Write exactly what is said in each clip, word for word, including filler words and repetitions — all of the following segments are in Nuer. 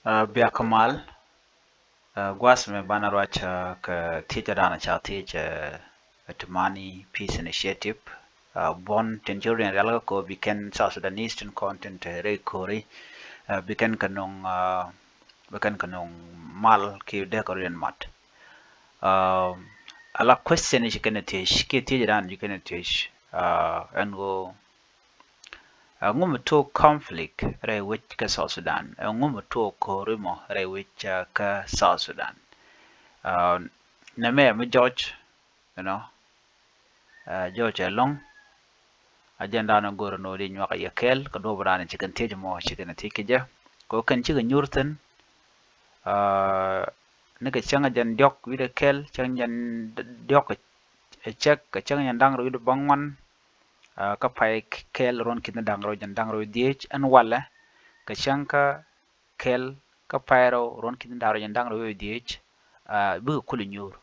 Aa, biak kɛ mal. Aa, gua̱a̱th mɛ banɛ ruac, aa, kɛ thiecä danɔ ca thiec, aa, Tumani Peace Initiative. Aa, buɔ̱n tin ci riɛn rial kä kɔ bi kɛn South Sudanese tin kɔn tin te rɛy ko̱ri, aa, bi kɛn kɛ nuŋ, aa, bi kɛn kɛ nuŋ mal kiɛ dee kɛ riɛn mat. Aa, ala question ci kɛn thiec kiɛ thiecä danɔ ci kɛn thiec, aa, ɛn ɣöö Ɛŋu mi tuɔɔk conflict rɛy wec kä South Sudan? Ɛŋu mi tuɔɔk ko̱ri mɔ rɛy wec, aa, kä South Sudan? Aa, nɛmɛ mi George, you know, aa, George ɛlɔ̱ŋ. A jɛn danɔ go̱r nɔ di nyuak a yɛ kɛɛl kɛ duɔp danɔ ci kɛn thiec mɔ ci kɛn thiec kɛ jɛ. Kɛ kɛn cikɛ nyuur thin, aa, ni kɛ cäŋ a jɛn diɔk wi̱dɛ kɛɛl, cäŋ jɛn diɔk ɛ cɛk, kɛ cäŋ jɛn da̱ŋ rɛw wi̱dɛ bäŋuan, aa, kä pay kɛl ruɔ̱n ki̱n da̱ŋ rɛw jɛn da̱ŋ rɛw dhiec ɛn walɛ kɛ cäŋ kä kɛl kä pay rɛw ruɔ̱n ki̱n da̱ŋ rɛw jɛn da̱ŋ rɛw dhiec, aa, bikɛ kul nyuur.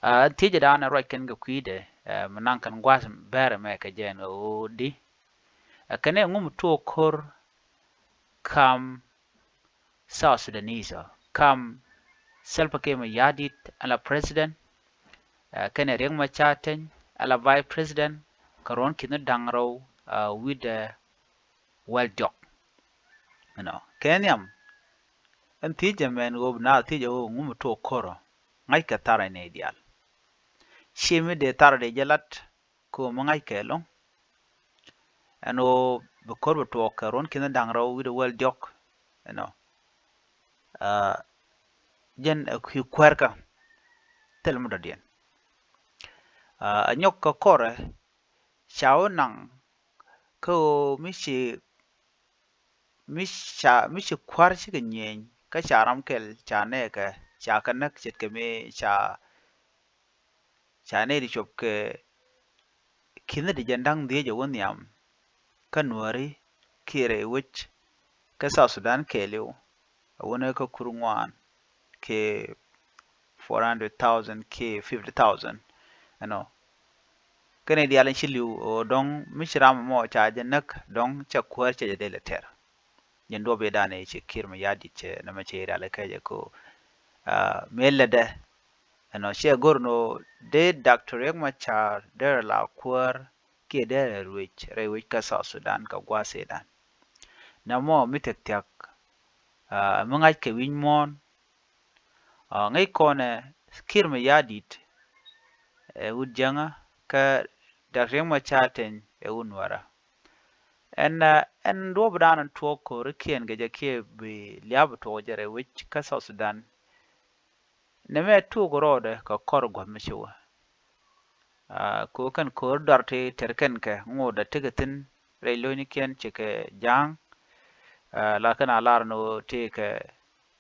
Aa, thiecä danɔ ruac kɛn kɛ kui̱dɛ, aa, mi naŋ kɛn gua̱a̱th bɛrɛ mɛ kɛ jɛn ɣöö di. Aa, kɛn ɛŋu mi tuɔɔk ko̱r kam South Sudanese ɔ, kam Salva Kiir Mayardit ala president, aa, kɛnɛ Riek Machar Teny ala vice president kɛ ruɔ̱n ki̱n da̱ŋ rɛw, aa, wi̱dɛ wäl diɔk. You know, kɛ nhiam ɛn thiecä mɛn ɣöö bi naath thiecä ɣöö ɛŋu mi tuɔɔk ko̱r ɔ, ŋa̱ckɛ tharɛ nɛy diaal. Ci mi dee tharɛ dee jɛ lat kɛ ɣöö mi ŋa̱ckɛ ɛlɔ̱ŋ. Ɛn ɣöö bi ko̱r bi tuɔɔk kɛ ruɔ̱n ki̱n da̱ŋ rɛw wi̱dɛ wäl diɔk, you know. Aa, jɛn ɛ kui̱ kuäärkä thil mi dɔ̱diɛn. Aa, ɛ nyɔk kɛ kɔrɛ ca wä naŋ kä ɣöö mi ci, mi ca, mi ci kua̱r cikɛ nyieny kä ca ram kɛl ca nɛɛkɛ ca kɛ näk ce̱tkɛ mi ca, ca nɛy ti cop kɛ ki̱n ti jɛn da̱ŋ dhiec ɛ wä nhiam kä Nuääri kiɛ rɛy wec kä South Sudan kɛɛliw, ɛ wä ni kä kur ŋuan kiɛ four hundred thousand kiɛ fifty thousand, you know. Kɛnɛ diaal in ci li̱w ɣöö dɔ̱ŋ mi ci ram mɔ ca jɛ näk dɔ̱ŋ ca kuäär ca jɛ dee lɛ tɛr. Jɛn duɔ̱p i̱ danɛ ci Kiir Mayardit cɛ nɛmɛ cɛ rial kɛ jɛ ko, aa, mëë lätdɛ ɛnɔ ciɛ go̱r ni ɣöö dee Doctor Riek Machar derɛ la kuäär kiɛ derɛ ruec rɛy wec kä South Sudan kɛ gua̱a̱th i̱ dan. Nɛmɔ mi thia̱k thia̱k, aa, mi ŋa̱c kɛ wi̱c muɔ̱ɔ̱n, aa, ŋäc kɔnɛ Kiir Mayardit ɛ wut Jäŋä kä Doctor Riek Machar Teny ɛ wut Nuäärä. Ɛn, aa, ɛn duɔ̱ɔ̱p dan tuɔɔk ko̱rikiɛn kɛ jɛ kiɛ bi lia̱a̱p tuɔɔk jɛ rɛy wec kä South Sudan. Nɛmɛ tuɔɔk rɔɔdɛ kɛ kɔr gua̱th mi ci wä. Aa, ko kɛn ko̱r dɔar ti tɛr kɛn kɛ ŋot dɛ tekɛ thi̱n rɛy lo̱cnikiɛn ci kɛ ja̱a̱ŋ. Aa, la kɛn a lar ni ɣöö ti kɛ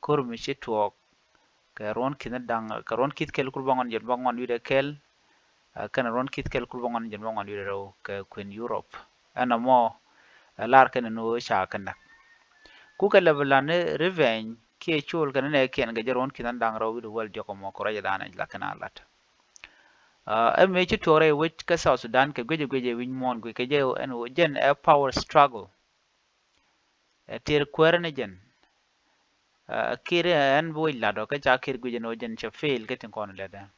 ko̱r mi ci tuɔɔk kɛ ruɔ̱n ki̱th ni da̱ŋ, kɛ ruɔ̱n ki̱th kɛl kur bäŋuan jɛn bäŋuan wi̱dɛ kɛl. Aa, kɛn ruɔ̱n ki̱th kɛl kur bäŋuan jɛn bäŋuan wi̱dɛ rɛw kɛ kuën Europe. Ɛn ɛmɔ, aa, lar kɛn ni ɣöö ca kɛ näk. Kukɛ lɛ bi lan ni revenge kiɛ col kɛn ni nɛ kiɛn kɛ jɛ ruɔ̱n ki̱th ni da̱ŋ rɛw wi̱dɛ wäl diɔk ɛmɔ kɛ ruac ɛ da̱a̱n ɛ la kɛn a lat. Aa, ɛ mëë ci tuɔɔk rɛy wec kä South Sudan kɛ guic ɛ guic ɛ wi̱c muɔ̱ɔ̱n guic kɛ jɛ ɛn ɣöö jɛn ɛ power struggle. Ɛ tëër kuäärä ni jɛn. Aa, Kiir ɛn bi wec lat ɔ kä ca Kiir guic ɛn ɣöö jɛn cɛ fail kä tin kɔn lɛt ɛ.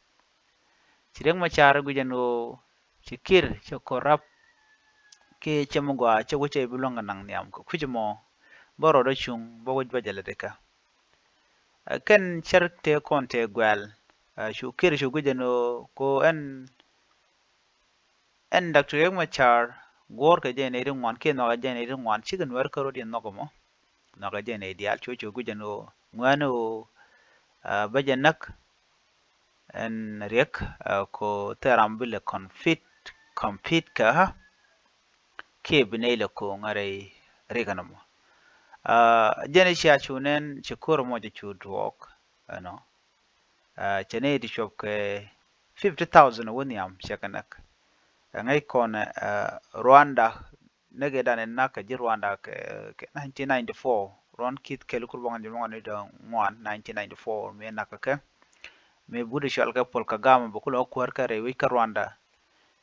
Ci Riek Machar guic ɛn ɣöö ci Kiir cɛ corrupt. Kiɛ cɛ mi gɔaa cɛ wec ɛ bi luäŋ kɛ naŋ nhiam kɛ kui̱c ɛmɔ. Bä rɔɔdɛ cuŋ bä wec bä jɛ lɛt ikä. Ɛ kɛn cär tëë kɔn tëë guɛ̈l. Ɛ cu Kiir cu guic ɛn ɣöö ko ɛn, ɛn Doctor Riek Machar guɔ̱ɔ̱rkɛ jɛ nɛy ti ŋuan kiɛ nhɔkɛ jɛ nɛy ti ŋuan cikɛ Nuäär kärɔ̱diɛn nhɔk ɛmɔ. Nhɔkɛ jɛ nɛy diaal cu cu guic ɛn ɣöö ŋuɛ̈ni ɣöö, ɛ, bä jɛ näk ɛn Riek, ɛ, ko thil ram bi lɛ compete, compete kɛ ɣä. Kiɛ bi nɛy lɛ ko̱o̱ŋ rɛy rik ɛn ɛmɔ. Aa, jɛn i̱ cia cu nɛn ci ko̱r ɛmɔ jɛ cu duɔɔk ɛnɔ. Aa, cɛ nɛy ti cuɔp kɛ fifty thousand wä nhiam cɛ kɛ näk. Ɛ ŋäc kɔn, aa, Rwanda näk ɛ dan in nak kɛ ji̱ Rwanda kɛ, kɛ nineteen ninety-four, ruɔ̱n ki̱th kɛl kur bäŋuan ji̱ bäŋuan wi̱dɛ ŋuan, nineteen ninety-four mi nak kɛ kɛ. Mi but i̱ cɔal kɛ Paul Kagame bɛ kulɛ kuäär kɛ rɛy wec kä Rwanda.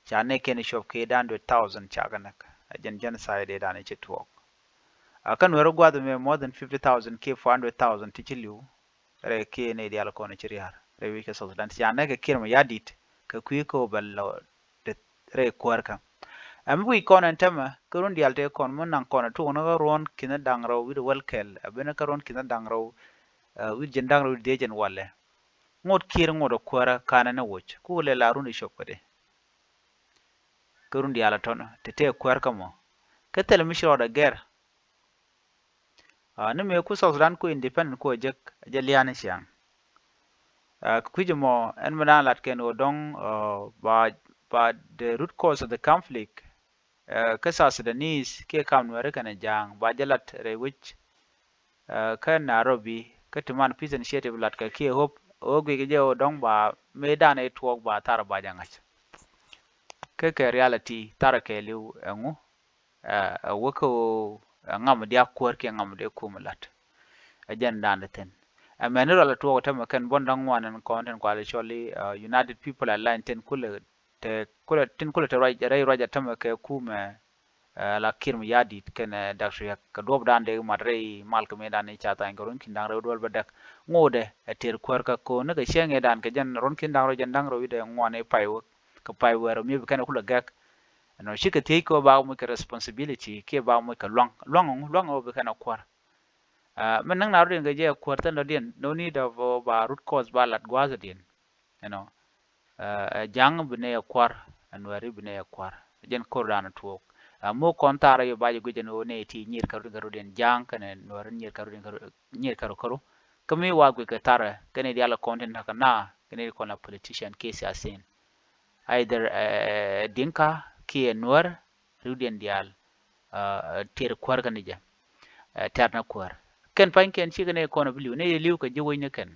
Ca nɛy kɛn cuɔp kɛ eight hundred thousand ca kɛ näk. Ɛ jɛn genocide ɛ dan i̱ ci tuɔɔk. A kä Nuɛr gua̱th mɛ more than fifty thousand kiɛ four hundred thousand ti ci li̱w rɛy kiɛ nɛy diaal kɔn ci ria̱r rɛy wi̱c kä South Sudan. Ci an nɛ kɛ Kiir Mayardit kɛ kui̱ kä bɛ lɔ rɛy kuäärkä. Ɛm wi̱c kɔn ɛn tämɛ kä run diaal tëë kɔn mi naŋ kɔn ɛ tuɔɔk ni kä ruɔ̱n ki̱n da̱ŋ rɛw wi̱cdɛ wäl kɛl ɛ ben kä ruɔ̱n ki̱n da̱ŋ rɛw wi̱c jiɛn da̱ŋ rɛw wi̱c dhiec ɛn walɛ. Ŋot Kiir ŋot ɛ kuäärä kanɛ ni woc ku lɛ la run i̱ cop kädi. Kä run diaal ɛ tɔnɔ te tëë kuäärkä mɔ kä thil mi ci rɔɔdɛ gɛr. Ni mëë ku South Sudan ku independent ku ɛ jek ɛ jɛ lia̱a̱ni ciaŋ. Kɛ kui̱c mɔ ɛn mi da̱a̱n lat kɛn ɣöö dɔ̱ŋ ba, ba the root cause of the conflict kä South Sudanese kiɛ kam Nuɛri kɛnɛ Ja̱a̱ŋ ba jɛ lat rɛy wec kä Nairobi kä ti man peace initiative lat kɛ kiɛ hope ɣöö guic kɛ jɛ ɣöö dɔ̱ŋ ba mëëdan ɛ tuɔɔk ba thar ba jɛ ŋa̱c. Kä kɛ reality thar kɛɛliw ɛŋu ɛ wä kä ɣöö ɛ ŋam diak kuäär kiɛ ŋam dee kum lat. Ɛ jɛn dan di thin ɛ mɛni rɔl ɛ tuɔɔk tämɛ kɛn buɔn da̱ŋ ŋuan ɛn kɔn tin kuali cɔli United People Alliance tin kulɛ te kulɛ tin kulɛ te ruac rɛy ruac ɛ tämɛ kɛ kumɛ la Kiir Mayardit kɛnɛ Doctor Riek kɛ duɔp dan dee mat rɛy mal kɛ mëë dan i̱ ca thany kɛ run ki̱n da̱ŋ rɛw duɔl bä däk. Ŋo̱o̱dɛ ɛ tëër kuäär kä ko̱n ni kɛ cieŋ ëë dan kɛ jɛn run ki̱n da̱ŋ rɛw jɛn da̱ŋ rɛw i̱dɛ ŋuan i̱ pay wä kɛ pay wɛr mi bi kɛn kulɛ gɛk. Ɛnɔ cikɛ thiec kɛ ɣöö ba moc kɛ responsibility kiɛ ba moc kɛ luaŋ, luaŋ ɛŋu, luaŋ ɛ ɣöö bi kɛn ɛ kuäär. Min näŋ na rɔ̱diɛn kɛ jɛ ɛ kuäär thil dɔ̱diɛn, no need of ba root cause ba lat gua̱a̱th dɔ̱diɛn. Ɛnɔ ɛ Ja̱ŋ bi nɛy ɛ kuäär, ɛ Nuɛri bi nɛy ɛ kuäär. Jɛn ko̱r dan ɛ tuɔɔk. Ɛ mo̱o̱k kɔn thaarä yɛ ba jɛ guic ɛn ɣöö nɛy ti nyier kärɔ̱diɛn kärɔ̱diɛn Ja̱ŋ kɛnɛ Nuɛri nyier kärɔ̱diɛn kärɔ̱, nyier kärɔ̱ kärɔ̱. Kä mi wa guic kɛ thaarä kɛnɛ diaal ɛ kɔn tin ta̱kä na kɛnɛ kɔn la politician kiɛ siasin. Either Dinka kiɛ Nuɛr riwdiɛn diaal tëër kuäär kä ni jɛ. Tɛ̈r ni kuäär kɛn panykiɛn cikɛ ni kɔn bi li̱w ni li̱w kɛ ji̱ wec ni kɛn.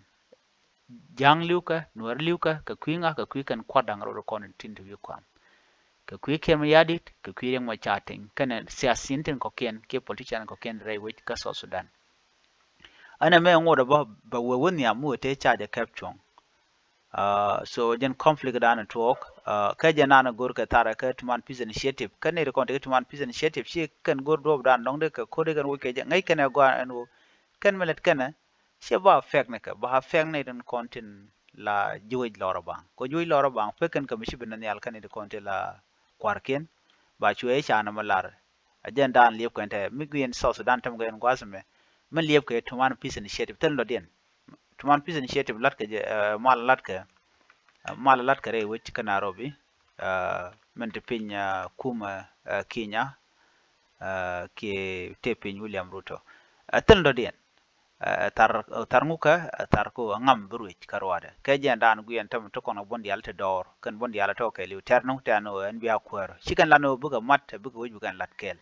Ja̱ŋ li̱w kɛ, Nuɛr li̱w kɛ, kɛ kui̱ ŋa, kɛ kui̱ kɛn kua̱r da̱ŋ rɛw kɔn tin ti wi̱i̱ kuam. Kɛ kui̱ Kiir Mayardit, kɛ kui̱ Riek Machar Teny kɛnɛ siasin tin kɔ̱kiɛn kiɛ politician kɔ̱kiɛn rɛy wec kä South Sudan. Ɛn ɛmɛ ŋot ɛ bä bɛ wee wä nhiam mi wee tëë ca jɛ kɛp cuɔ̱ŋ. So jɛn conflict dan tuɔɔk kɛ jɛn nan go̱r kɛ tharɛ kɛ tuman peace initiative kɛ nɛy ti kɔn ti kɛ tuman peace initiative ci kɛn go̱r duɔp dan dɔ̱ŋ dee kɛ ko̱r dee kɛn woc kɛ jɛ ŋäc kɛn ɛ gɔaa ɛn ɣöö kɛn mi lät kɛnɛ ciɛ ba affect ni kɛ ba affect nɛy tin kɔn tin la ji̱ wec lɔrä baŋ kɔ ji̱ wec lɔrä baŋ pek kɛn kɛ mi ci bi ni nhial kɛn nɛy ti kɔn tin la kuarkiɛn ba cuɛ i̱ ca nɔmɔ lar. Ɛ jɛn dan liep kɛn tɛ mi guiɛn South Sudan tɛm kɛ yɛn gua̱a̱th mɛ mi liep kɛ tuman peace initiative thil dɔ̱diɛn. Tuman peace initiative lat kɛ jɛ mal lat kɛ mal lat kɛ rɛy wec kä Nairobi. Min ti piny kumɛ Kenya kiɛ tëë piny William Ruto. Thil dɔ̱diɛn thar thar ŋukä thar ku ŋam bi ruec kä ruadɛ kɛ jɛn dan guiɛn tɛm ti kɔn buɔ̱n diaal ti dɔɔr kɛn buɔ̱n diaal tɔk kɛ liw tɛr nuŋ tɛn ɣöö ɛn bia kuäär ci kɛn lat ni ɣöö bikɛ mat bikɛ wec bikɛn lat kɛɛl.